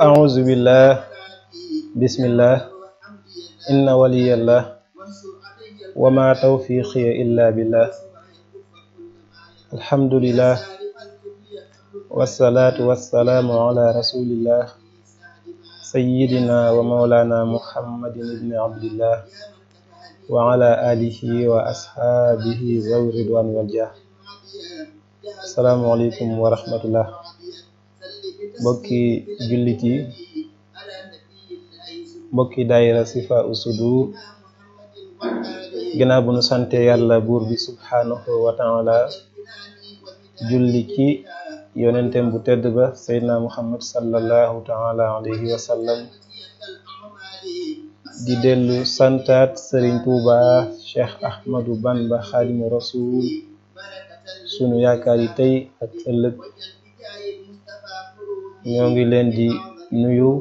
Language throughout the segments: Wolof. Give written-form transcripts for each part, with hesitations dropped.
أعوذ بالله بسم الله إن ولي الله وما توفيقي إلا بالله الحمد لله والصلاة والسلام على رسول الله سيدنا ومولانا محمد بن عبد الله وعلى آله وأصحابه ذوي الرضوان والجاه السلام عليكم ورحمة الله mbokki jullit yi mbokki daayira Sifa Usudur ginnaaw bu nu sante yàlla buur bi subhanahu wa taala julli ci yonentem bu tedd ba Seydina Muhammad sallallahu taala alayhi wa sallam di dellu santaat Serigne Touba Cheikh Ahmadou Bamba Khadimu Rasul sunu yaakaar yi tey ak ëllëg ñoo ngi leen di nuyu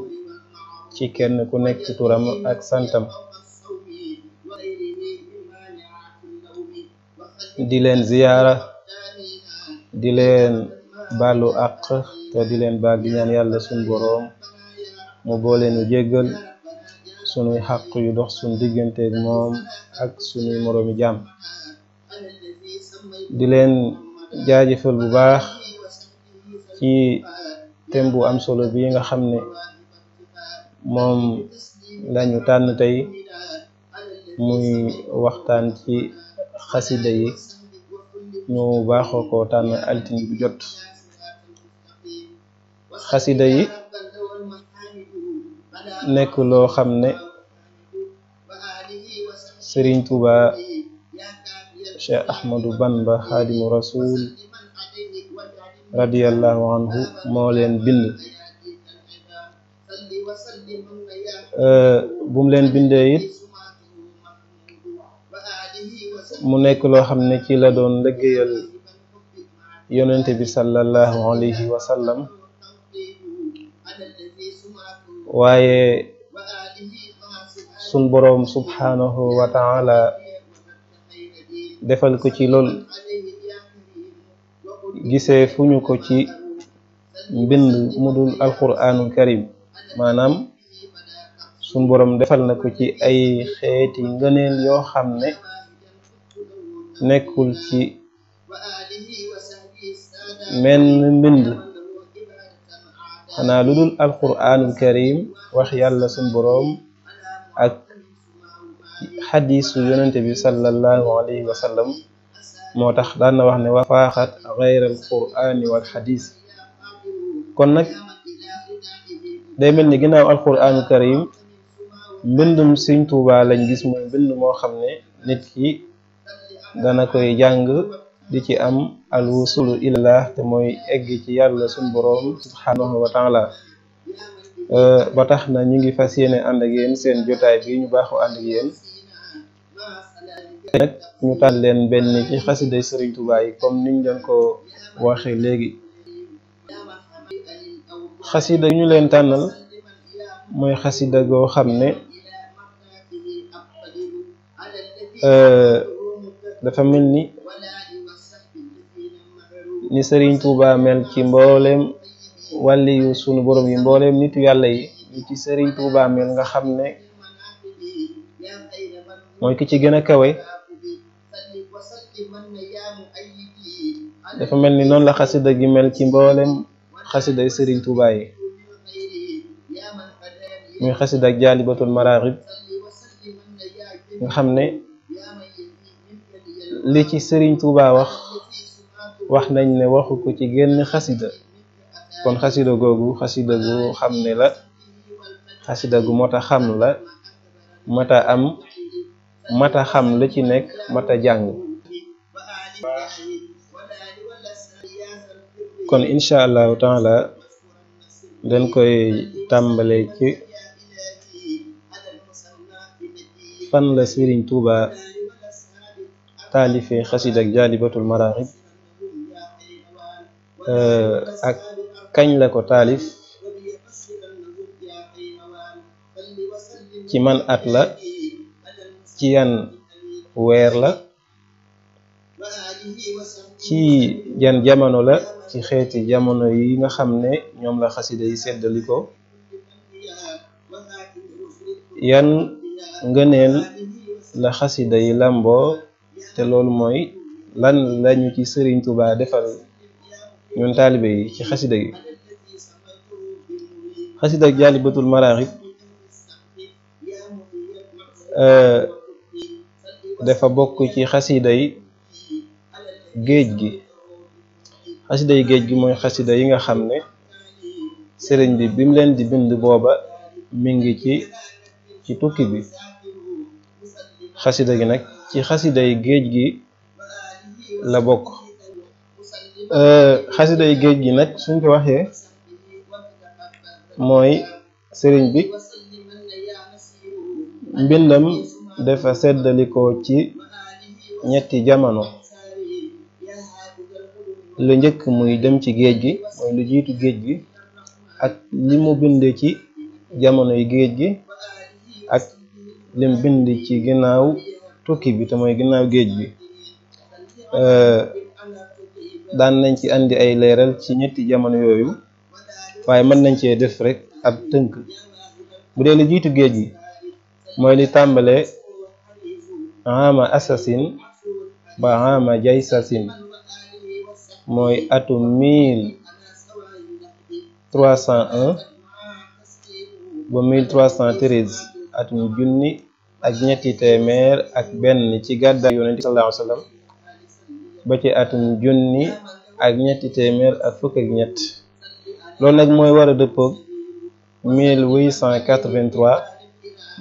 ci kenn ku nekk ci turam ak santam di leen ziyaara di leen baalu àq te di leen baal di ñaan yàlla sunu boroom mu boole nu jéggal sunuy xaq yu dox sunu digganteeg moom ak sunuy moroomi jaam di leen jaajëfal bu baax ci thème bu am solo bi nga xam ne moom lañu tànn tey muy waxtaan ci xasida yi ñu baaxoo ko tànn altine bu jot xasida yi nekk loo xam ne Serigne Touba Cheikh Ahmadou Bamba Khadimu Rasul radiyallahu anhu moo leen bind bum leen bindee it mu nekk loo xam ne ci la doon liggéeyal yonente bi sallallahu alayhi wa sallam waaye sun boroom subhanahu wa ta'ala defal ko ci lool gisee fu ñu ko ci mbind mudul alquranul karim maanaam sun boroom defal na ko ci ay xeeti ngëneel yoo xam ne nekkul ci menn mbind xanaa lu dul alquranul karim wax yàlla sun boroom ak xadiisu yonente bi sallallahu alayhi wa sallam moo tax daan na wax ne wafaaxat xayral qur'ani wal xadis kon nag day mel ni ginnaaw alqur'anul karim mbindum Sëriñ Tuuba lañ gis muy mbind moo xam ne nit ki dana koy jàng di ci am al wusulu ilallah te mooy egg ci yàlla suñ boroom subhanahu wa taala ba tax na ñu ngi fas yéene ànd ak yéen seen jotaay bi ñu baaxoo ànd ak yéen nag ñu tànn leen benn ci xasida Sëriñ Tuuba yi comme niñ leen ko waxee léegi xasida ñu leen tànnal mooy xasida goo xam ne dafa mel ni Sëriñ Tuuba mel ci mbooleem wàlli yu sunu borom yi mbooleem nitu yàlla yi ni ci Sëriñ Tuuba mel nga xam ne mooy ki ci gën a kawe dafa mel ni noonu la xasida gi mel ci mboolem xasiday Sëriñ Tuuba yi muy xasida ak jaalibatul maraaxib nga xam ne li ci Sëriñ Tuuba wax nañ ne waxu ko ci génn xasida kon xasida googu xasida gu xam ne la xasida gu mata xam la mata am mata xam la ci nekk mata jàng kon incha allahu taala dañ koy tàmbale ci fan la Sëriñ Tuuba taalife xasida ak jaalibatul maraaxib ak kañ la ko taalif ci man at la ci yan weer la ci yan jamono la ci xeeti jamono yi nga xam ne ñoom la xasida yi seddaliko yan ngëneel la xasida yi làmboo te loolu mooy lan lañu ci Sëriñ Tuubaa defal ñun taalibe yi ci xasida yi. xasida ak Jaalibatul Maraaxib dafa bokk ci xasida yi géej gi. xasida yi géej gi mooy xasida yi nga xam ne sëriñ bi bim leen di bind booba mi ngi ci tukki bi. xasida gi nag ci xasida yi géej gi la bokk. xasida yi géej gi nag suñ ko waxee mooy sëriñ bi mbindam dafa seddalikoo ci ñetti jamono. lu njëkk muy dem ci géej gi mooy lu jiitu géej gi, ak li mu bind ci jamono yi géej gi, ak lim bind ci ginnaaw tukki bi te mooy ginnaaw géej bi. daan nañ ci andi ay leeral ci ñetti jamono yooyu, waaye mën nañ cee def rek ab tënk. bu dee lu jiitu géej gi mooy li tàmbale ama asasin ba ama jay sasin, mooy atum 1301 ba 1313, atum junni ak ñetti téeméer ak benn ci gàddaay Yonent bi sallallahu alayhi wa sallam ba ci atum junni ak ñetti téeméer ak fukk ak ñett. loolu nag mooy war a dëppoog 1883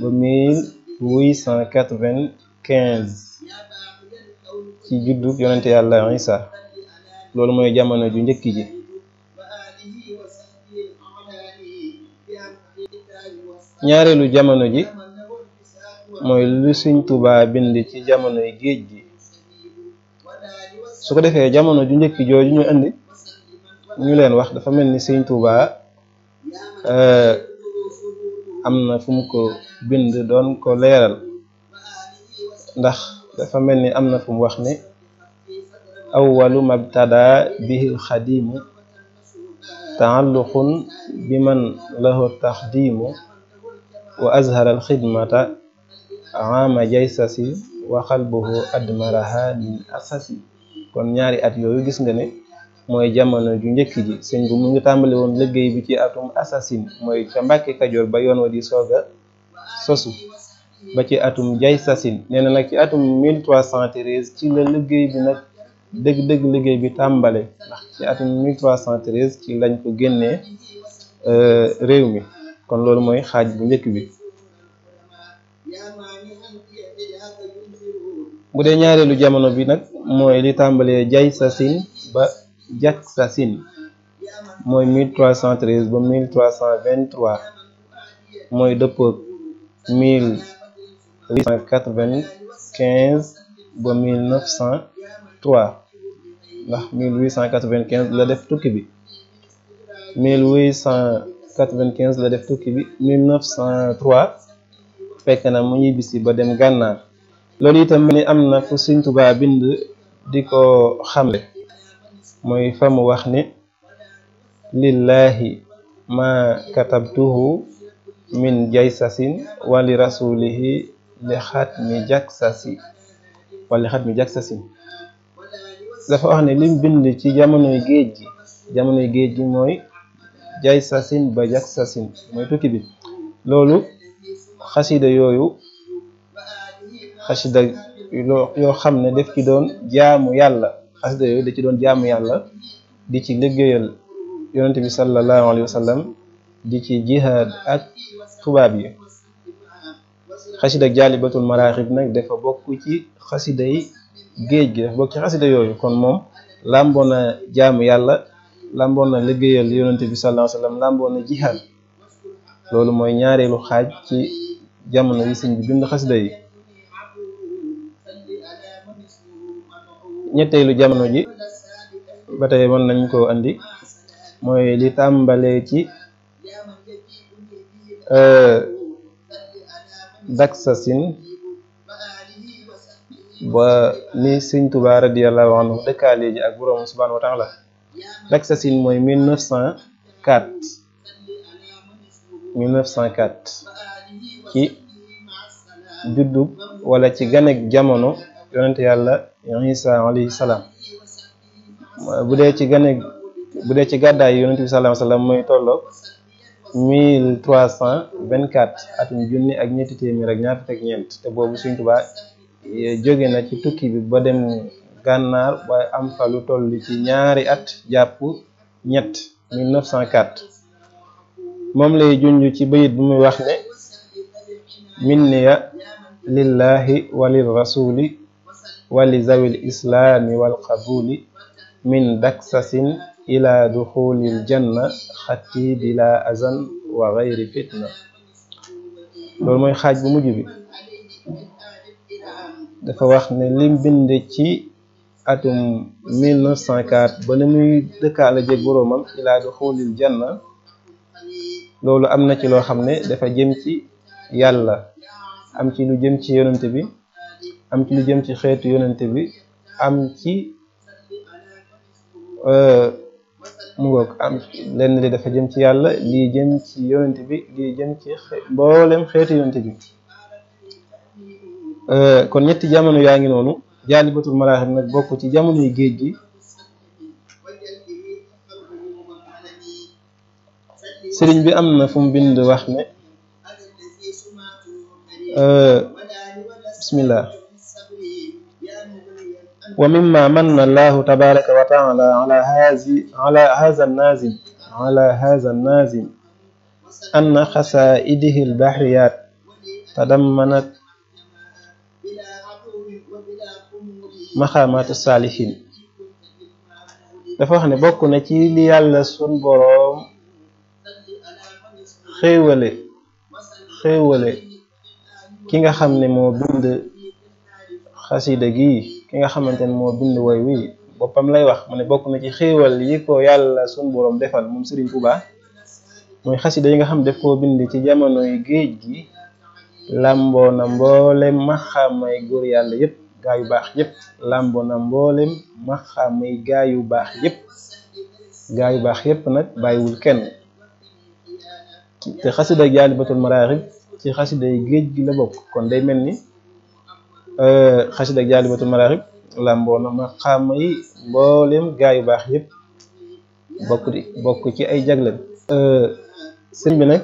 ba 1895 ci juddug yonente yàlla Isa. loolu mooy jamono ju njëkk ji. ñaareelu jamono ji mooy lu Sëriñ Tuubaa bind ci jamonoy géej gi. su ko defee jamono ju njëkk jooju ñu indi ñu leen wax, dafa mel ni Sëriñ Tuubaa am na fu mu ko bind doon ko leeral, ndax dafa mel ni am na fu mu wax ne awwalu mabtada bihil xadimu taalluqun bi man lahu taxdimu wa azhara alxidmata ama jaysasi wa xalbuhu admaraha min asasi. kon ñaari at yooyu gis nga ne mooy jamono ju njëkk ji. sëñ bu mu ngi tàmbali woon liggéey bi ci atum asasin, mooy ca Mbàkke Kajoor ba yoon wa di sooga sosu, ba ci atum jay sasin. nee na nag ci atum 1313 ci la liggéey bi nag dëgg-dëgg liggéey bi tàmbale, ndax ci atum 1313 ci lañ ko génnee réew mi. kon loolu mooy xaaj bu njëkk bi. bu dee ñaareelu jamono bi nag mooy li tàmbalee jay sasin ba jak sasin, mooy 1313 ba 1323, mooy dëppoog 1895 ba 1903, ndax 1895 la def tukki bi. 1895 la def tukki bi. 1903 fekk na mu ñibbisi ba dem gànnaar. loolu itam ni am na fu Sëriñ Tuubaa bind di ko xamle, mooy fa mu wax ni lillahi ma katabtuhu min jaysasin wali rasulihi li xatmi jaksasi wali xatmi jaksasin. dafa wax ne lim bind ci jamonoy géej gi. jamonoy géej gi mooy jaysasin ba jaksasin, mooy tukki bi. loolu xasida yooyu xasida yoo xam ne daf ci doon jaamu yàlla. xasida yooyu da ci doon jaamu yàlla, di ci liggéeyal yonente bi sallallahu alayhi wa sallam, di ci jihaad ak tubaab yi. xasida ak Jaalibatul Maraaxib nag dafa bokk ci xasida yi géej gi, dafa bokk ci xasida yooyu. kon moom làmboon na jaamu yàlla, làmboon na liggéeyal yonente bi sallallahu alayhi wa sallam, làmboon na jihaad. loolu mooy ñaareelu xaaj ci jamono yi sëñ bi bind xasida yi. ñetteelu jamono ji ba tey mën nañ koo andi, mooy li tàmbalee ci daksasin ba ni Sëriñ Tuubaa radiyallahu anhu dëkkaale ji ak boroom subhaanahu wa taala. daksasin mooy 1904 ci juddub wala ci ganek jamono yonente yàlla Isa alayhi salaam. bu dee ci gàddaay yonente bi sallallahu alayhi wasallam mooy tolloog 1324 atum junni ak ñetti téeméer ak ñaar fukk ak ñeent te boobu Sëriñ Tuubaa jóge na ci tukki bi ba dem gànnaar ba am fa lu toll ci ñaari at jàpp ñett 1904 moom lay junj ci bayit bu muy wax ne minniya lillahi walil rasuli wali zawil islaami wal qabuli min daksasin ila duxulil janna xatti bila azan wa gayri fitna. loolu mooy xaaj bu mujj bi. dafa wax ne lim bind ci atum 1904 ba ne muy dëkkaale jeg boroomam ila duxulil janna loolu am na ci loo xam ne dafa jëm ci yàlla, am ci lu jëm ci yonente bi, am ci lu jëm ci xeetu yonente bi, am ci mu ngoog am lenn li dafa jëm ci yàlla, lii jëm ci yonente bi, lii jëm ci mboolem xeetu yonente bi. kon ñetti jamono yaa ngi noonu. Jaalibatul Maraaxib nag bokk ci jamonoy géej gi. sëriñ bi am na fu mu bind wax ne bismillah wa mimma manna allahu tabaraka wa taala ala haza an-nazim anna xasaidihi al-bahriyat tadammanat maqaamaatu saalihin. dafa wax ne bokk na ci li yàlla sun boroom xéewale ki nga xam ne moo bind xasida gi, ki nga xamante ne moo bind woy wi boppam lay wax mu ne bokk na ci xéewal yi ko yàlla sun boroom defal moom Sëriñ Tuubaa mooy xasida yi nga xam def koo bind ci jamonoy géej gi làmboo na mboolem maxaamay góor yàlla yépp, gaa yu baax yépp, làmboo na mboolem maxaamay gaa yu baax yépp nag bàyyiwul kenn. te xasida Jaalibatul Maraaxib ci xasida yi géej gi la bokk, kon day mel ni xasida Jaalibatul Maraaxib làmboo na maxaamay mboolem gaa yu baax yépp bokk ci ay jagleen. sëñ bi nag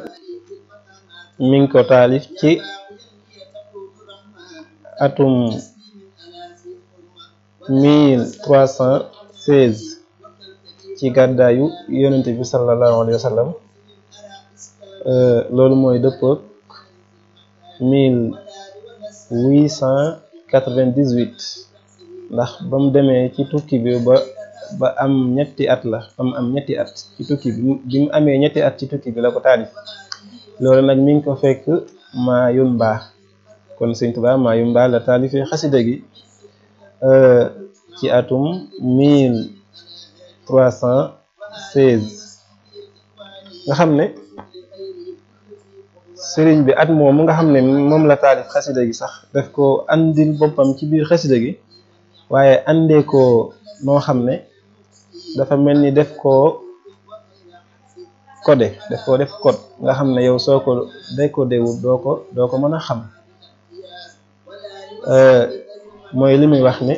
mi ngi ko taalif ci atum 1316 ci gàddaayu yonente bi sallallahu alayhi wa sallam. loolu mooy dëppook 1898 ndax ba mu demee ci tukki bi ba am ñetti at la am ñetti at ci tukki bi mu amee ñetti at ci tukki bi la ko taalif. loolu nag mi ngi ko fekk Mayumba, kon Sëriñ Tuubaa Mayumba la taalifee xasida gi ci atum 1316 nga xam ne sëriñ bi at moomu nga xam ne moom la taalif xasida gi sax daf ko andil boppam ci biir xasida gi, waaye andee ko noo xam ne dafa mel ni def ko code nga xam ne yow soo ko décodé wul doo ko mën a xam. mooy li muy wax ne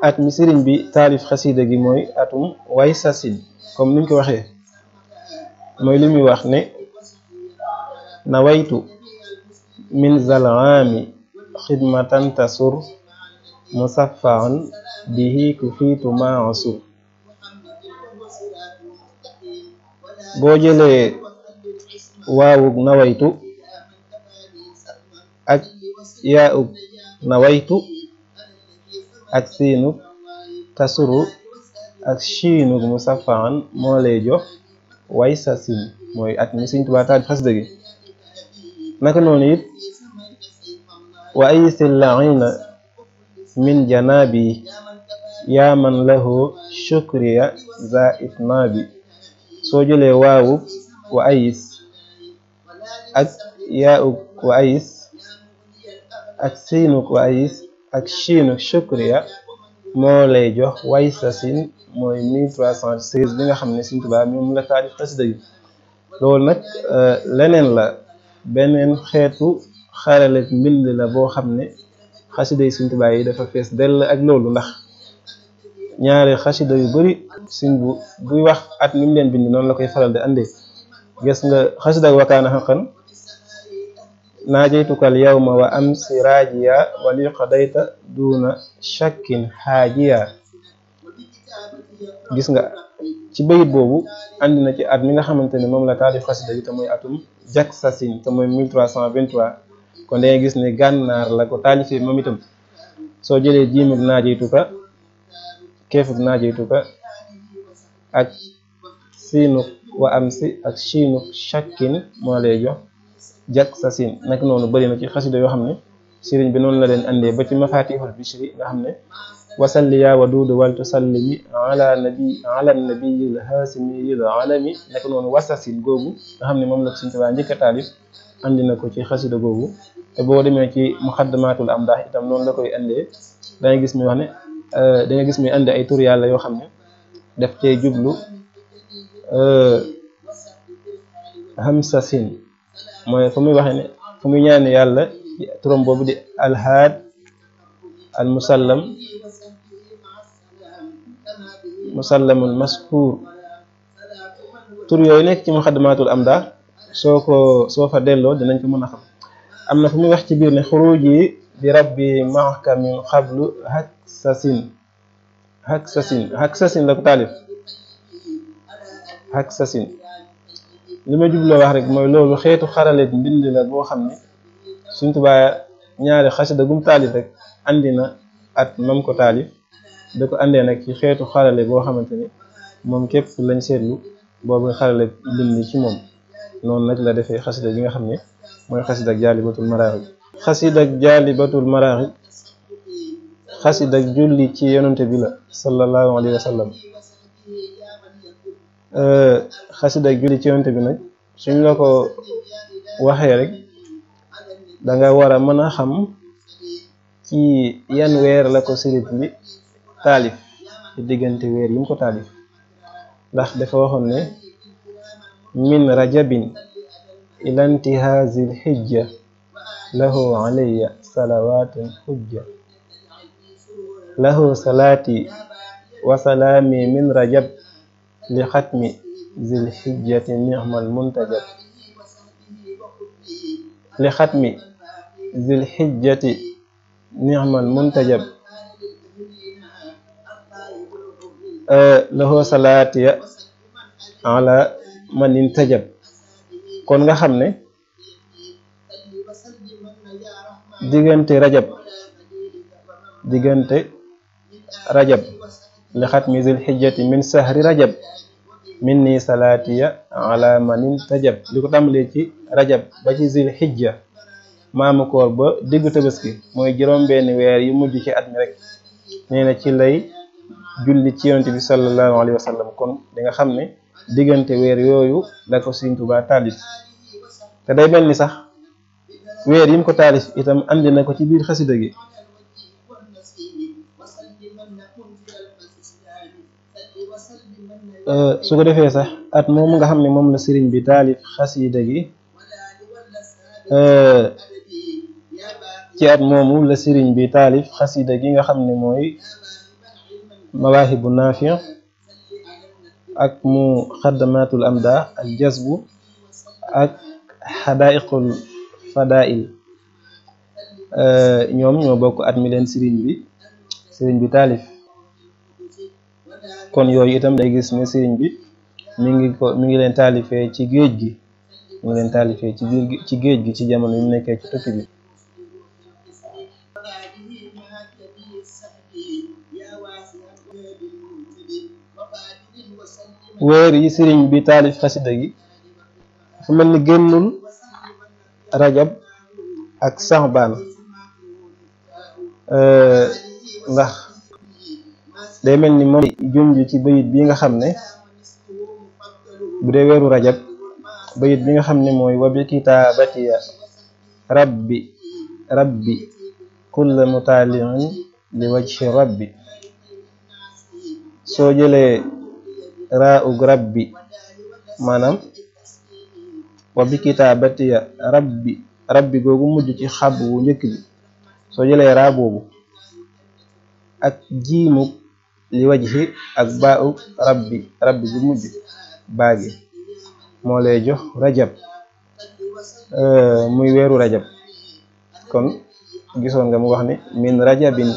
at mi sëriñ bi taalif xasida gi mooy atum way sasin, comme niñ ko waxee. mooy li muy wax ne nawaytu min zalaami xidmatan tasur musaffaan bihi kufiitu ma asur. boo jëlee waawug nawaytu ak yaa'ug nawaytu ak siinug tasuru ak shiinug musaffaan moo lay jox way sasin, mooy at mi Sëriñ Tuubaa taalif xasida gi. naka noonu it wa aysil laina min janabi yaa man lahu shukriya za itnabi. soo jëlee waawug wa ayis ak yaa'ug wa ayis ak siinug wa ayis ak shiinug shukriya moo lay jox way sasin, mooy 1316 bi nga xam ne Sëriñ Tuubaa moom la taalif xasida gi. loolu nag leneen la beneen xeetu xarale mbind la boo xam ne xasida yi Sëriñ Tuubaa yi dafa fees dell ak loolu, ndax ñaari xasida yu bari sëñ buy wax at mi mu leen bind noonu la koy faral di andee. gis nga xasida wakaana xaqan naajaytukal yawma wa amsi raajiya wali qadayta duuna shakkin xaajiya. gis nga ci bayit boobu andi na ci at mi nga xamante ne moom la taalif xasida yi te mooy atum jak sasin te mooy 1323. kon dangay gis ne gànnaar la ko taalifee moom itam. soo jëlee jiimug naajaytuka keefug naajaytuka ak siinuk wa amsi ak siinuk shakkin moo lay jox jak sasin. nag noonu bëri na ci xasida yoo xam ne sëriñ bi noonu la leen andee ba ci mafatihul bishri nga xam ne wasalli yaa waduudu wal tusallimi ala nabiyil haasimiyil alami. nag noonu wasasin googu nga xam ne moom la Sëriñ Tuubaa njëkk a taalif andi na ko ci xasida googu. te boo demee ci muxaddamatul amdah itam noonu la koy andee. dangay gis muy wax ne dangay gis muy andi ay tur yàlla yoo xam ne daf cee jublu hamsasin mooy fu muy waxe ne fu muy ñaan yàlla turam boobu di alhaad al musallamul maskuur. tur yooyu nekk ci muxaddamatul amdah soo fa delloo dinañ ko mën a xam. am na fu muy wax ci biir ne xuruji bi rabbi mahka min xablu haksasin la ko taalif haksasin. li ma jubloo wax rek mooy loolu xeetu xarale mbind la boo xam ne Sëriñ Tuubaa ñaari xasida gum taalif rek andi na at mam ko taalif. da ko andee nag ci xeetu xarale boo xamante ne moom képp lañ seetlu boobu xarale mbind ci moom. noonu nag la defee xasida gi nga xam ne mooy xasida ak jaalibatul maraaxib. xasida ak jaalibatul maraaxib xasida ak julli ci yonante bi la sallallahu alayhi wa sallam. xasida ak julli ci yonante bi nag suñ la ko waxee rek danga war a mën a xam ci yan weer la ko sëriñ bi taalif ci diggante weer yi mu ko taalif. ndax dafa waxoon ne min rajabin ila intihazil hijja lahu alayya salawatun hujja lahu salaati wa salaami min rajab li xatmi zil hijjati ni'mal muntajab li xatmi zil hijjati ni'mal muntajab lahu salaatiya ala man intajab. kon nga xam ne diggante rajab li xatmi zil hijjati min sahri rajab minni salaatiya ala man intajab. li ko tàmbalee ci rajab ba ci zil hijja maamu koor ba diggu tabaski mooy juróom-benni weer yu mujj ci at mi rek nee na ci lay julli ci yonent bi sallallahu alayhi wa sallam. kon di nga xam ne diggante weer yooyu la ko Sëriñ Tuubaa taalif. te day mel ni sax weer yi mu ko taalif itam andi na ko ci biir xasida gi. su ko defee sax at moom nga xam ne moom la sëriñ bi taalif xasida gi ci at moomu la sëriñ bi taalif xasida gi nga xam ne mooy mawaahibu naafi ak mu xaddamatul amda ak jazbu ak xadaiqul fadail. ñoom ñoo bokk at mi leen sëriñ bi taalif. kon yooyu itam day gis ne sëriñ bi mi ngi leen taalifee ci géej gi ci jamono yu nekkee ci tukki bi. weer yi sëriñ bi taalif xasida gi fu mel ni génnul rajab ak saxbaan. ndax day mel ni moom junj ci bayit bi nga xam ne bu dee weeru rajab bayit bi nga xam ne mooy wa bi kitaabatiya rabbi kulla mutaaliin li wajhi rabbi. soo jëlee raa ug rabbi maanaam wa bi kitaabatiya rabbi googu mujj ci xab wu njëkk bi soo jëlee raa boobu ak jiimuk li wajhi ak baa'u rabbi gu mujj baagi moo lay jox rajab muy weeru rajab. kon gisoon nga mu wax ne min rajabin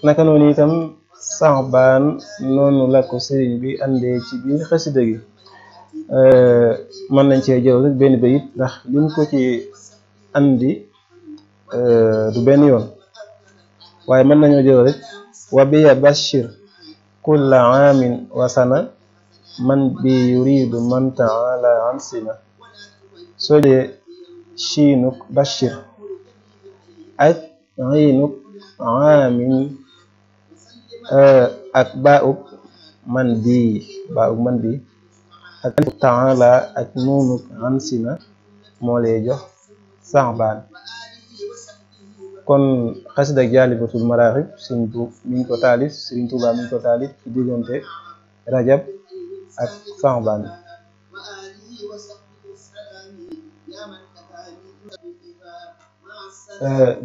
naka noonu itam Saabaan noonu la ko sëriñ bi andee ci biir xasida gi. mën nañ cee jël rek benn bayit ndax lim ko ci andi du benn yoon waaye mën nañoo jël rek wa biya bashir kulla aamin wa sana man bi yuridu man taala ansina soo dee shiinuk bashir ak xiinuk aamin ak baa'uk man bi ak taala ak nuunuk ansina moo lay jox Saabaan. kon xasida ak Jaalibatul Maraaxib Sëriñ Tuubaa mi ngi ko taalif ci diggante rajab ak Saabaan.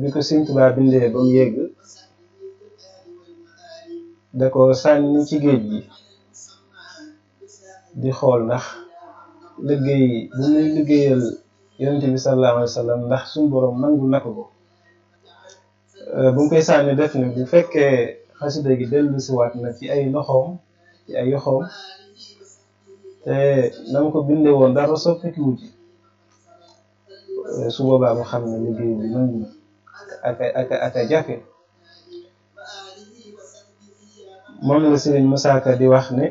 bi ko Sëriñ Tuubaa bindee ba mu yegg da ko sànni ci géej gi di xool ndax liggéey bu muy liggéeyal yonent bi sallallahu alayhi wa sallam ndax suñu boroom nangul na ko bu mu koy sànni def ne bu fekkee xasida gi dellu siwaat na ci ay yoxoom te na mu ko bindee woon dara soppikiwu ci su boobaa mu xam ne liggéey bi nangu na ak a jafe. moom la Sëriñ Musaa Ka di wax ne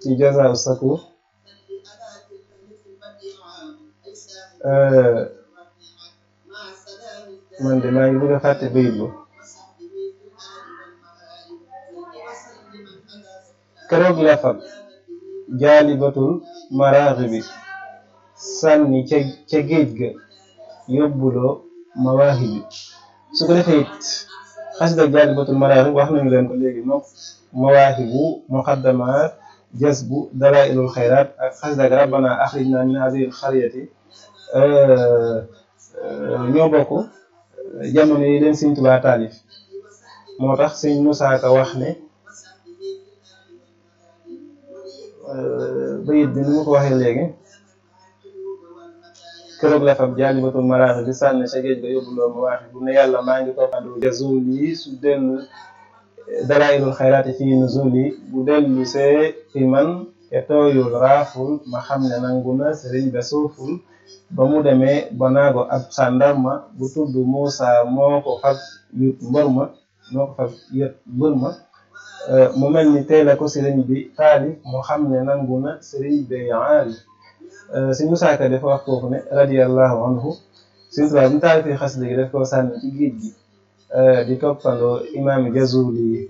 ci Jazaa Sakuur man de maa ngi bëgg a fàtte bayit bu keroog la fab Jaalibatul Maraaxibi sànni ca géej ga yóbbuloo Mawaahibi. su ko defee it xasida Jaalibatul Maraaxib wax nañu leen ko léegi moom Mawaahibu muqaddamaat jasbu dalaa'ilul xayraat ak xasida Rabbana axrijnaa min haazihil qaryati ñoo bokk jamono yi leen Sëriñ Tuubaa taalif. moo tax Sëriñ Musaa Ka wax ne bayit bi ni mu ko waxee léegi keroog la fab Jaalibatul Maraaxib bi sànni sa géej ga yóbbuloo Mawaahibu bu ne yàlla maa ngi toppandoo jazuli su dellu dalaa'ilul xayraati fii nuzuli bu dellu see fi man te tooyul raaful ma xam ne nangu na sëriñ ba suuful ba mu demee ba naago ab sàndarma bu tudd Muusa moo ko fab yët mbër ma mu mel ni tey la ko sëriñ bi taalif mu xam ne nangu na sëriñ bi aali. Sëriñ Musaa Ka dafa wax foofu ne radiyallahu anhu Sëriñ Tuubaa mu taalifee xasida gi daf koo sànni ci géej gi di toppandoo imaam Jazuli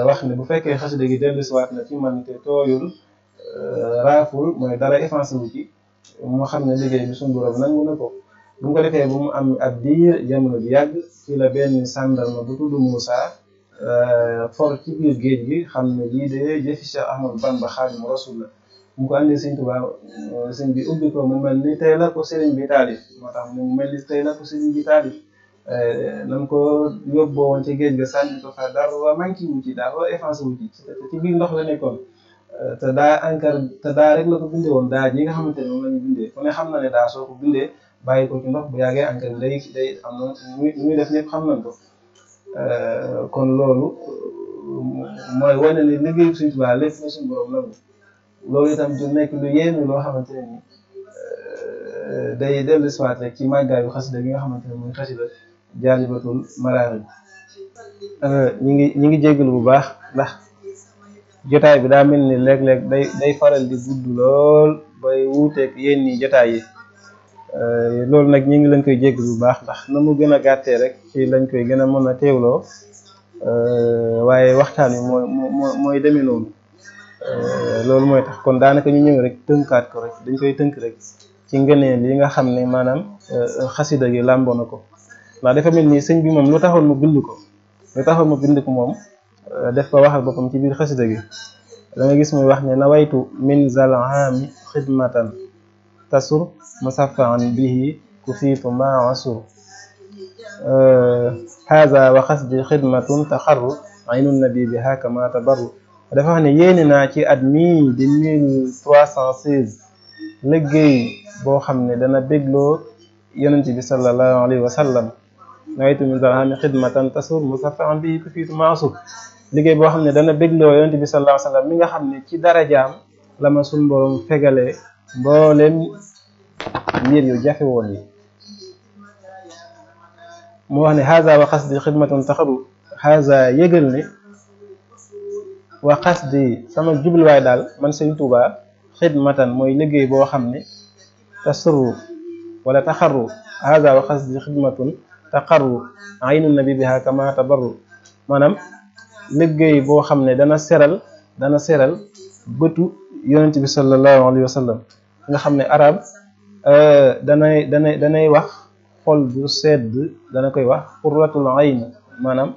wax ne bu fekkee xasida gi dellusiwaat na ci man te tooyul raaful mooy dara effacé wu ci mu xam ne liggéey bi suñu borom nangu na ko. bu mu ko defee bu mu am ab diir jamono bi yàgg ci la benn sàndarma bu tudd Muusa for ci biir géej gi xam ne lii de jëfi Cheikh Ahmadou Bamba Xaadimu Rasuul la. mu ko andee Sëriñ Tuubaa sëriñ bi ubbi ko mu mel ni tey la ko sëriñ bi taalif. moo tax mu mel ni tey la ko sëriñ bi taalif. nam ko yóbboo woon ci géej ga sànni ko fa dara manqué wu ci dara effacé wu ci biir ndox la nekkoon. te daa rek la ko bindee woon daa ji nga xamante ne moom la ñu bindee ku ne xam na ne daa soo ko bindee bàyyi ko ci ndox bu yàggee encre day am na ñu def ñëpp xam nañ ko. kon loolu mooy wane ne liggéeyu Sëriñ Tuubaa lépp na suñu borom nangu. loolu itam du nekk lu yéeme loo xamante ne ni day dellu si waat rek ci màggaayu xasida gi nga xamante ne mooy xasida Jaalibatul Maraaxib. ñi ngi jégalu bu baax ndax jotaay bi daa mel ni léeg-léeg day faral di gudd lool bay wuuteeg yéen ñi jotaay yi. loolu nag ñi ngi leen koy jégalu bu baax ndax na mu gën a gàttee rek ci lañ koy gën a mën a teewloo waaye waxtaan wi mooy demee noonu. loolu mooy tax kon daanaka ñu ñëw rek tënkaat ko rek dañ koy tënk rek ci ngëneel yi nga xam ne maanaam xasida gi làmboo na ko. ndax dafa mel ni sëñ bi moom lu taxoon mu bind ko moom def ko waxal boppam ci biir xasida gi da nga gis muy wax ne nawaytu min zal aami xidmatan tasur musaffaan bihi ku fiitu ma asur haza wa xasdi xidmatun taxarru aynu nabi bi haka ma tabarru dafa wax ne yéene naa ci at mii di 1316 liggéey boo xam ne dana bégloo yonent bi sallallahu alayhi wa sallam nawaytu min zal aami xidmatan tasur musaffaan bihi ku fiitu ma asur liggéey boo xam ne dana bégloo yonent bi sallallahu alayhi wa sallam mi nga xam ne ci darajaam la ma suñ borom fegalee mboolem mbir yu jafe woon yi mu wax ne haza wa xasdi xidmatun taxaru haza yëgal ne wa xasdi sama jubluwaay daal man Sëñ Tuubaa xidmatan mooy liggéey boo xam ne tasuru wala taxaru haza wa xasdi xidmatun taxaru aynu nabi biha kama tabarru maanaam liggéey boo xam ne dana seral bëtu yonent bi sallallahu alayhi wa sallam nga xam ne arab danay wax xol bu sedd dana koy wax xurratul ayn maanaam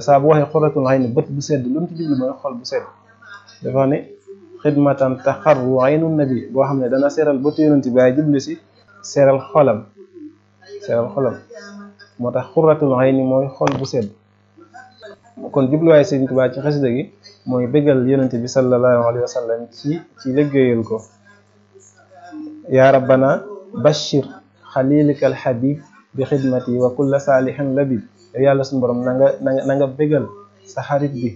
saa bu waxee xurratul ayn bët bu sedd lu mu ci jublu mooy xol bu sedd dafa ne xidmatan taxarru aynu nabi boo xam ne dana seral bëtu yonent bi ay jublu si seral xolam moo tax xurratul ayn mooy xol bu sedd kon jubluwaay Sëriñ Tuubaa ci xasida gi mooy bégal yonent bi sallallahu alayhi wa sallam ci liggéeyal ko yaa rabbana bashir xalilikal habib bi xidmati wa kulla saalihin labib yow yàlla suñu borom na nga bégal sa xarit bi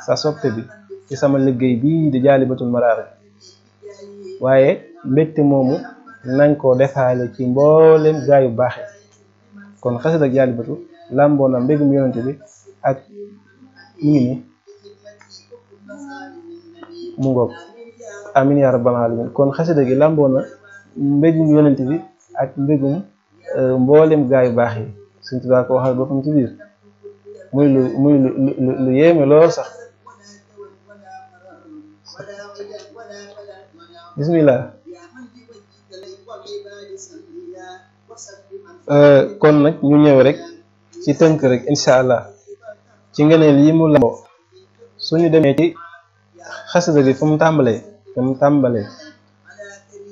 sa soppe bi ci sama liggéey bii di jaalibatul maraaxib waaye mbégte moomu nañ ko defaale ci mboolem gaa yu baaxe kon xasida ak jaalibatu làmboo na mbégum yonent bi ak mu ngi ni mu ngoog amin ya rabbal alamin kon xasida gi làmboo na mbégum yonent bi ak mbégum mboolem gaa yu baax yi Sëñ Tuubaa ko waxal boppam ci biir muy lu yéeme lool sax bismillah kon nag ñu ñëw rek ci tënk rek incha allah ci ngëneel yi mu lamboo suñu demee ci xasida gi fu mu tàmbalee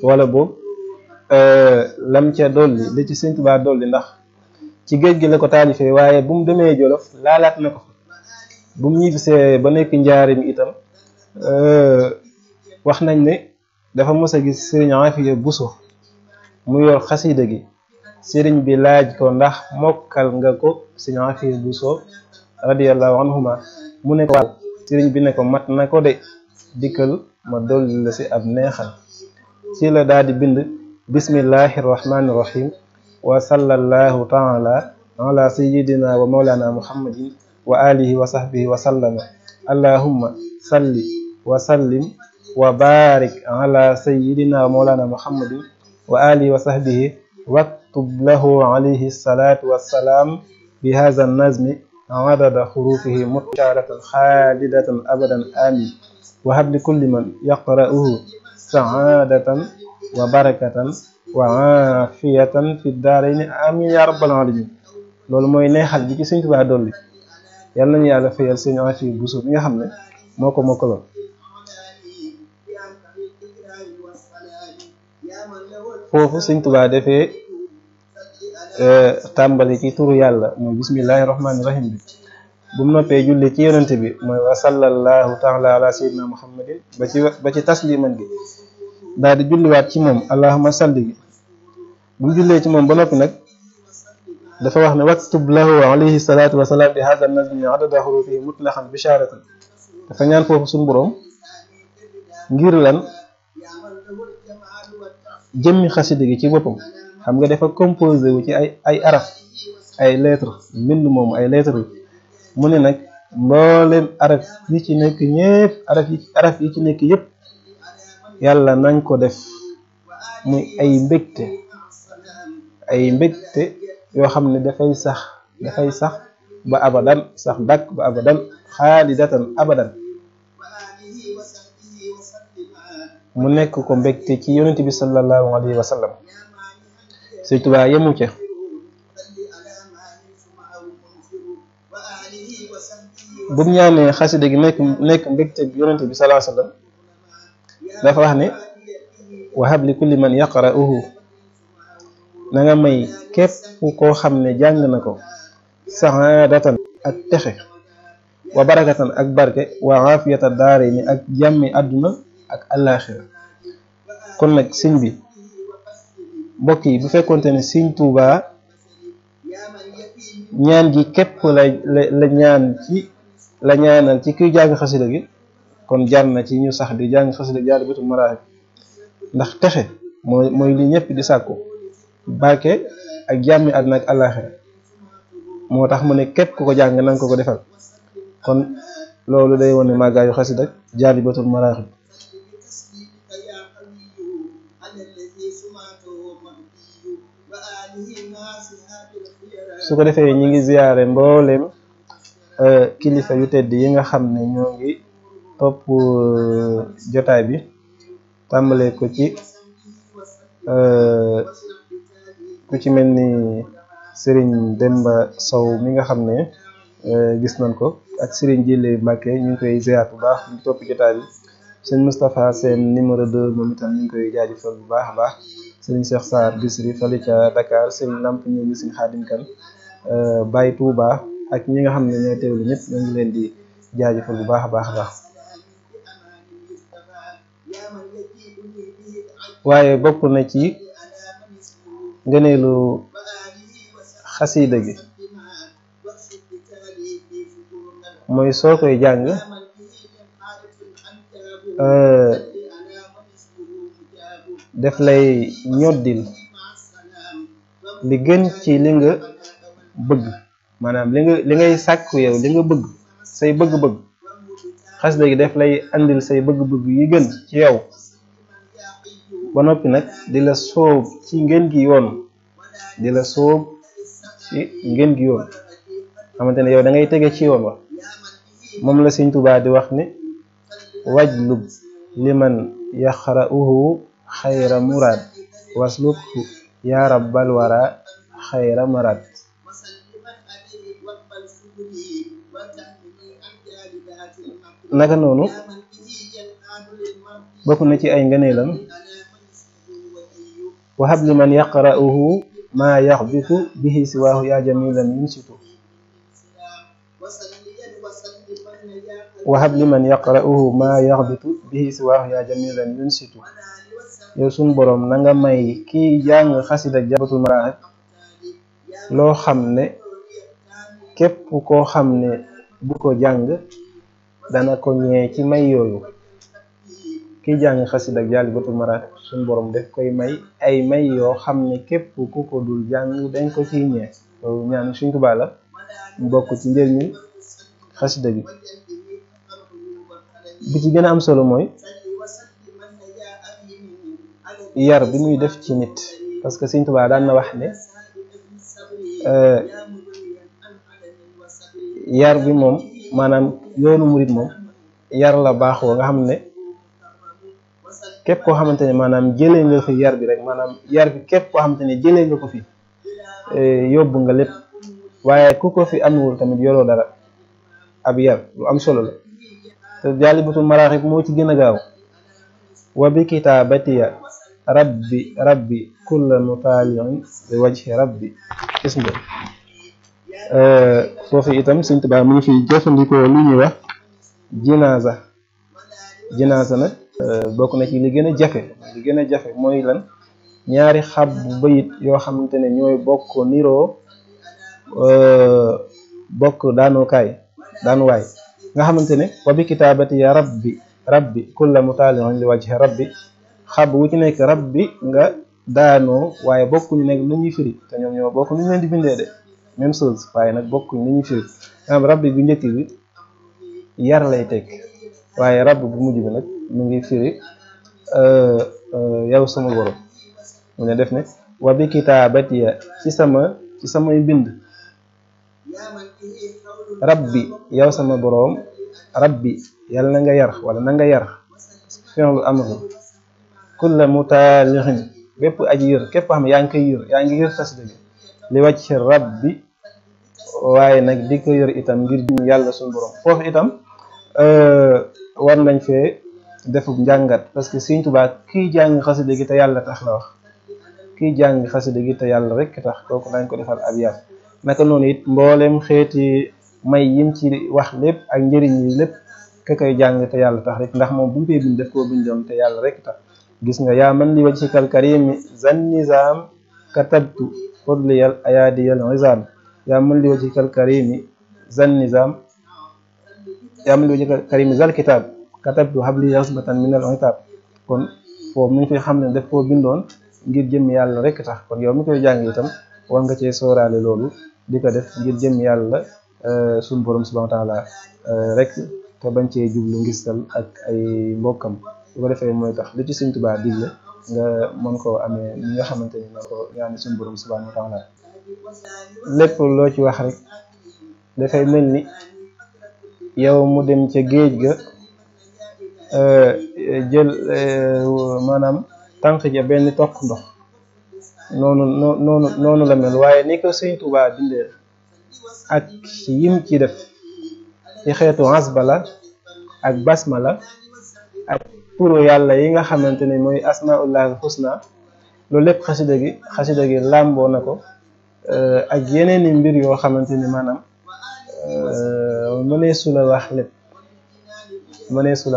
wala boobu lam ca dolli li ci Sëñ Tuubaa dolli ndax ci géej gi la ko taalifee waaye bu mu demee Jolof laalaat na ko bu mu ñibbisee ba nekk njaarim itam wax nañ ne dafa mës a gis sëriñ Afiya Buso mu yor xasida gi sëriñ bi laaj ko ndax mokkal nga ko sëriñ Afiya Buso radiyallahu anhuma mu ne ko waaw sëriñ bi ne ko mat na ko de dikkal ma dolli la si ab neexal ci la daal di bind bismillahi rahmani rahim wa sallallahu taala ala sayyidina wa mawlana muhammadin wa alihi wa sahbihi wa sallama allahumma salli wa sallim wa barik ala sayyidina wa mawlana muhammadin wa alihi wa sahbihi waktub lahu alayhi salatu wassalam bi hadha an-nazmi adada xurufihi mutasharatan xaalidatan abadan amin wa habli kulli man yaqra'uhu saadatan wa barakatan wa aafiyatan fi daarayni amin ya rabbal alamin loolu mooy neexal bi ci Sëñ Tuubaa dolli yal nañu yàlla fayal Sëñ Afiya Buso bi nga xam ne moo ko mokkaloon foofu Sëñ Tuubaa defee tàmbali ci turu yàlla mooy bismillahi rahmaani rahim bi bu mu noppee julli ci yonente bi mooy wa sallallahu taala ala sayyidina muhammadin ba ci tasliman gi daal di julliwaat ci moom allahumma salli gi bu mu jullee ci moom ba noppi nag dafa wax ne waktub lahu alayhi salatu wasalaam bi hadha nazmi adada xurufihi mutlaqan bisharatan dafa ñaan foofu suñu boroom ngir lan jëmmi xasida gi ci boppam xam nga dafa composé wu ci ay araf ay lettres mbind moom ay lettres mu ne nag mboolem araf yi ci nekk ñëpp araf yi ci nekk yëpp yàlla nañ ko def muy ay mbégte yoo xam ne dafay sax ba abadan sax dakk ba abadan xaalidatan abadan mu nekk ko mbégte ci yonent bi sallallahu alayhi wa sallam Sëñ Tuubaa yemu ca bu mu ñaanee xasida gi nekk mbégte bi yonente bi sallallahu alayhi wasallam dafa wax ne wahab li kulli man yaqra'uhu na nga may képp koo xam ne jàng na ko saadatan ak texe wa barakatan ak barke wa afiyata daare ni ak jàmmi àdduna ak àllaaxira kon nag sëñ bi mbokk yi bu fekkonte ne sëñ Tuubaa ñaan gi képp la ñaanal ci kuy jàng xasida gi kon jar na ci ñu sax di jàng xasida Jaalibatul Maraaxib ndax texe mooy li ñëpp di sàkku barke ak jàmmi àdduna ak àllaaxira moo tax mu ne képp ku ko jàng nanga ko defal kon loolu day wane màggaayu xasida Jaalibatul Maraaxib su ko defee ñi ngi ziyaare mbooleem kilifa yu tedd yi nga xam ne ñoo ngi topp jotaay bi tàmbale ko ci ku ci mel ni Serigne Demba Sow mi nga xam ne gis nañ ko ak Serigne Jile Mbacke ñu ngi koy ziyaar bu baax ñu topp jotaay bi sëñ Moustapha seen numéro 2 moom itam ñu ngi koy jaajëfal bu baax a baax Serigne Cheikh Sarr Bisri fale ca Dakar Serigne Lamp ñu ngi Serigne Khadim Kan Baye Touba ak ñi nga xam ne ñooy teewlu ñëpp ñoo ngi leen di jaajëfal bu baax a baax a baax waaye bokk na ci ngëneelu xasida gi mooy soo koy jàng def lay ñoddil li gën ci li nga bëgg maanaam li ngay sàkku yow li nga bëgg say bëgg-bëgg xasida gi def lay andil say bëgg-bëgg yi gën ci yow ba noppi nag di la sóob ci ngeen gi yoon xamante ne yow da ngay tege ci yoon wa moom la Sëñ Tuubaa di wax ne wajlub liman yaxra'uhu xayra murad waslubhu ya rabbal wara xayra marad naka noonu bokk na ci ay ngëneelam wahab liman yaqra'uhu ma yaxbitu bihi siwaahu ya jamilan yunsitu wahab liman yaqra'uhu ma yaxbitu bihi siwaahu ya jamilan yunsitu yow suñ boroom na nga may kiy jàng xasida Jaalibatul Maraaxib loo xam ne képp koo xam ne bu ko jàng dana ko ñee ci may yooyu kiy jàng xasida Jaalibatul Maraaxib suñ boroom def koy may ay may yoo xam ne képp ku ko dul jàng dañ ko ciy ñee loolu ñaan Sëñ Tuubaa la mu bokk ci njëriñu xasida gi bi ci gën a am solo mooy yar bi muy def ci nit parce que Sëñ Tuubaa daan na wax ne yar bi moom maanaam yoonu murit moom yar la baaxoo nga xam ne képp koo xamante ne maanaam jëlee nga fi yar bi rek maanaam yar bi képp koo xamante ne jëlee nga ko fi yóbbu nga lépp waaye ku ko fi amul tamit yoroo dara ab yar lu am solo la te Jaalibatul Maraaxib moo ci gën a gaaw wa bi kitaabatiya rabbi kulla mutaaliin li wajhi rabbi gis nga foofu itam Sëñ Tuubaa mu ngi fi jëfandikoo lu ñuy wax jinaasa nag bokk na ci li gën a jafe mooy lan ñaari xab bu bayit yoo xamante ne ñooy bokk niroo bokk daanuwaay nga xamante ne wa bi kitaabati ya rabbi kulla mutaaliin li wajhi rabbi xab wu ci nekk rabbi nga daanoo waaye bokkuñu nekk lu ñuy firi te ñoom ñoo bokk lu ñu leen di bindee de même chose waaye nag bokkuñ lu ñuy firi am rabbi bu njëkk bi yar lay tekk waaye rabb bu mujj bi nag mu ngi firi yow sama borom mu ne def ne wa bi kitaabatiya ci samay bind rabbi yow sama borom rabbi yàlla na nga yar wala na nga yar fi'lu amr kulla mutaalixin bépp aji yër képp xam yaa ngi koy yër yaa ngi yër xasida gi li wàcc rabbi waaye nag di ko yor itam ngir jëm yàlla suñu borom. foofu itam war nañ fee defub njàngat parce que Sëriñ Tuubaa kiy jàng xasida gi te yàlla tax la wax, kiy jàng xasida gi te yàlla rek tax kooku dañ ko defal ab yar. naka noonu it mboolem xeeti may yim ci wax lépp ak njëriñ yi lépp ka koy jàng te yàlla tax rek, ndax moom bu ñu koy bind def koo bindoon te yàlla rek tax. gis nga yaa man li wajhikal karimi zan nizam katabtu fadliyal ayadiyal izam, yaa man li wajhikal karimi zan nizam, yaa man li wajhikal karimi zal kitab katabtu habli yasbatan minal itab. kon foofu mu ngi fi xam ne def koo bindoon ngir jëm yàlla rek tax. kon yow mi koy jàng itam war nga cee sóoraale loolu di ko def ngir jëm yàlla suñu borom subhanahu wa taala rek, te bañ cee jublu ngistal ak ay mbokkam. bu ko defee mooy tax li ci Sëriñ Tuubaa digle nga mën koo amee ni nga xamante ni na ko ñaani suñu borom subhanahu wa taala. lépp loo ci wax rek dafay mel ni yow mu dem ca géej ga jël maanaam tànk ja benn toq ndox, noonu la mel. waaye ni ko Sëriñ Tuubaa bindee ak yim ci def ci xeetu asbala ak basmala ak turu yàlla yi nga xamante ne mooy asmaullahi husna, loolu lépp xasida gi làmboo na ko ak yeneen i mbir yoo xamante ni maanaam mëneesu la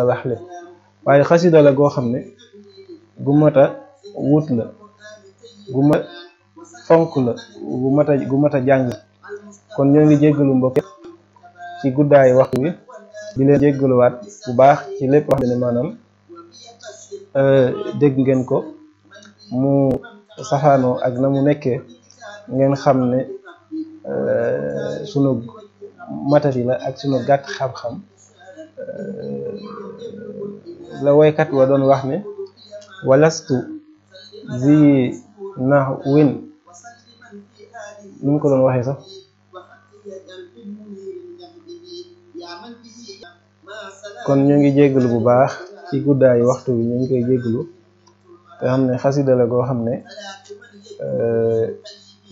wax lépp waaye xasida la goo xam ne gu mat a wut la, gu mat fonk la, gu mat a jàng. kon ñoo ngi jéggalu mbokk ci guddaayu waxtu wi, di leen jéggaluwaat bu baax ci lépp wax ne maanaam dégg ngeen ko mu safaanoo ak na mu nekkee, ngeen xam ne sunu matari la ak sunu gàtt xam-xam. la woykat wa doon wax ne walastu zi nahwin, nu mu ko doon waxee sax, kon ñu ngi jéggalu bu baax ci guddaayu waxtu bi, ñu ngi koy jéggalu te xam ne xasida la goo xam ne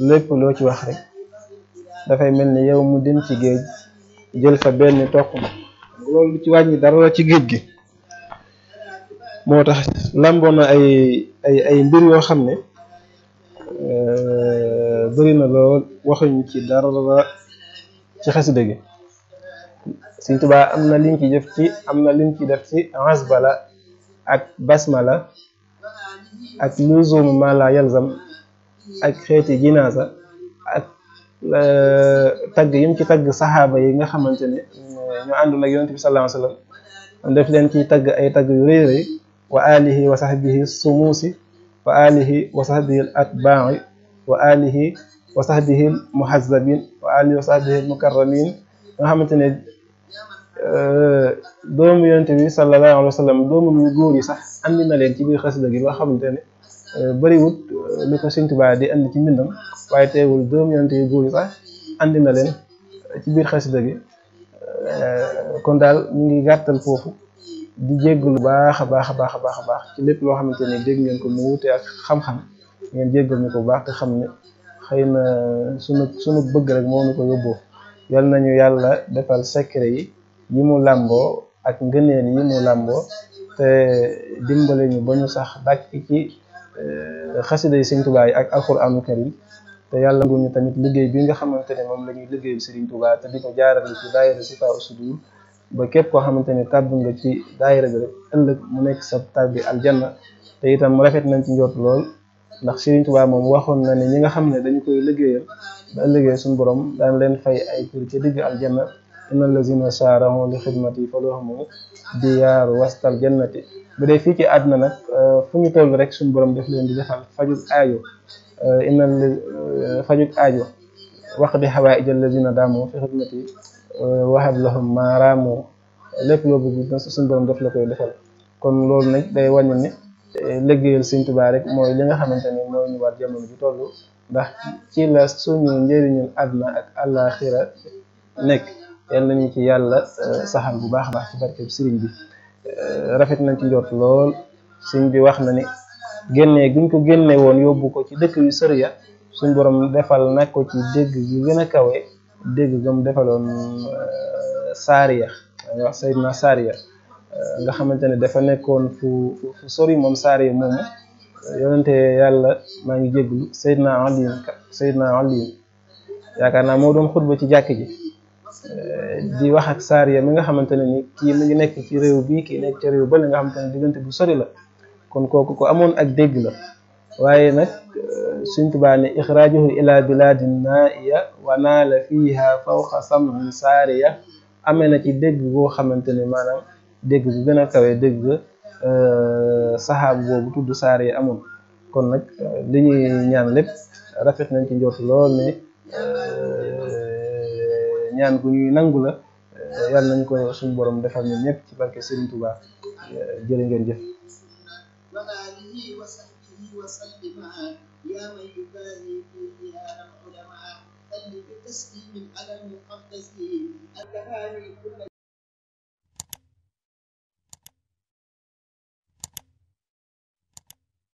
lépp loo ci wax rek dafay mel ni yow mu dem ci géej jël fa benn toq ma, loolu ci wàññi dara la ci géej gi. moo tax làmboo na ay mbir yoo xam ne bëri na lool, waxuñ ci dara ci xasida gi. Sëriñ Tuubaa am na lim ci def ci asbala ak basmala ak luzum ma la yalzam ak xeeti jinaasa ak tagg yim ci tagg saxaaba yi nga xamante ne ñu àndoon ak yonent bi sallallahu alayhi wa sallam, def leen ciy tagg ay tagg yu rëy rëy, wa alihi wa sahbihi sumuusi wa alihi wa sahbihi al atbaai wa alihi wa sahbihi al muhazzabin wa alihi wa sahbihi al mukarramin, nga xamante ne doomu yonent bi sallallahu alayhi wa sallam, doomu yu góor yi sax andi na leen ci biir xasida gi loo xamante ne bëriwut lu ko Sëriñ Tuubaa di andi ci mbindam, waaye teewul doomu yonent yu góor yi sax andi na leen ci biir xasida gi. kon daal ñu ngi gàttal foofu di jéggalu baax a baax ci lépp loo xamante ne dégg ngeen ko mu wute ak xam-xam, ngeen jéggal ñu ko bu baax te xam ne xëy na sunu bëgg rek moo ñu ko yóbboo. yal nañu yàlla defal secret yi mu làmboo ak ngëneel yi mu làmboo, te dimbale ñu ba ñu sax dàkk ci xasida yi Sëriñ Tuubaa yi ak alxuraanul karim, te yàlla ngu ñu tamit liggéey bi nga xamante ne moom la ñuy liggéeyal Sëriñ Tuubaa te di ko jaarale ci daayira Sifaa Sudur, ba képp koo xamante ne tàbb nga ci daayira bi rek ëllëg mu nekk sa tàbbi aljanna. te itam rafet nañ ci njort lool, ndax Sëriñ Tuubaa moom waxoon na ne ñi nga xam ne dañu koy liggéeyal ba ëllëgee suñu borom daan leen fay ay kër ca digg aljanna. inna allazina saarahu li xidmati falahumu diyaaru wastal jannati. bu dee fii ci àdduna nag fu ñu toll rek suñu borom def leen di defal fajug aajo, fajug aajo wax di xawaa'ij allazina daamu fi xidmati wahab lahum maaraamu, lépp loo bëgg suñu borom def la koy defal. kon loolu nag day wàññi ne liggéeyal Sëriñ Tuubaa rek mooy li nga xamante ni mooy ñu war jamono ji toll, ndax ci la suñu njëriñul àdduna ak àllaaxira nekk. yal nañu ci yàlla saxal bu baax a baax ci barkeb sëriñ bi. rafet nañ ci njort lool. sëriñ bi wax na ni génnee guñ ko génne woon yóbbu ko ci dëkk yu sori ya, suñ borom defal nag ko ci dégg yu gën a kawe dégg gam defaloon Saariya wax Seydina Saariya nga xamante ne dafa nekkoon fu sori moom Saariya moomu yonente yàlla maa ngi jégglu Seydina Ali yaakaar naa moo doon xutba ci jàkk ji di wax ak Saariya mi nga xamante ne ni kii mi ngi nekk ci réew bii kii nekk ci réew ba li nga xamante ne diggante bu sori la kon kooku ko amoon ak dégg la waaye nag Sëñ Tuubaa ne ixraajuhu ila biladin naiya wa naala fiha fawqa samin Saariya amee na ci dégg boo xamante ne maanaam dégg bu gën a kawe dégg saxaabu boobu tudd Saariya amoon kon nag li ñuy ñaan lépp rafet nañ ci njort lool ne ñaan gu ñuy nangu la yàlla nañ ko suñu borom defal ñun ñëpp ci barke Serigne Touba jërë ngeen jëf يا من يبالي في خيار العلماء خلي بتسليم على المقدس التهاني كل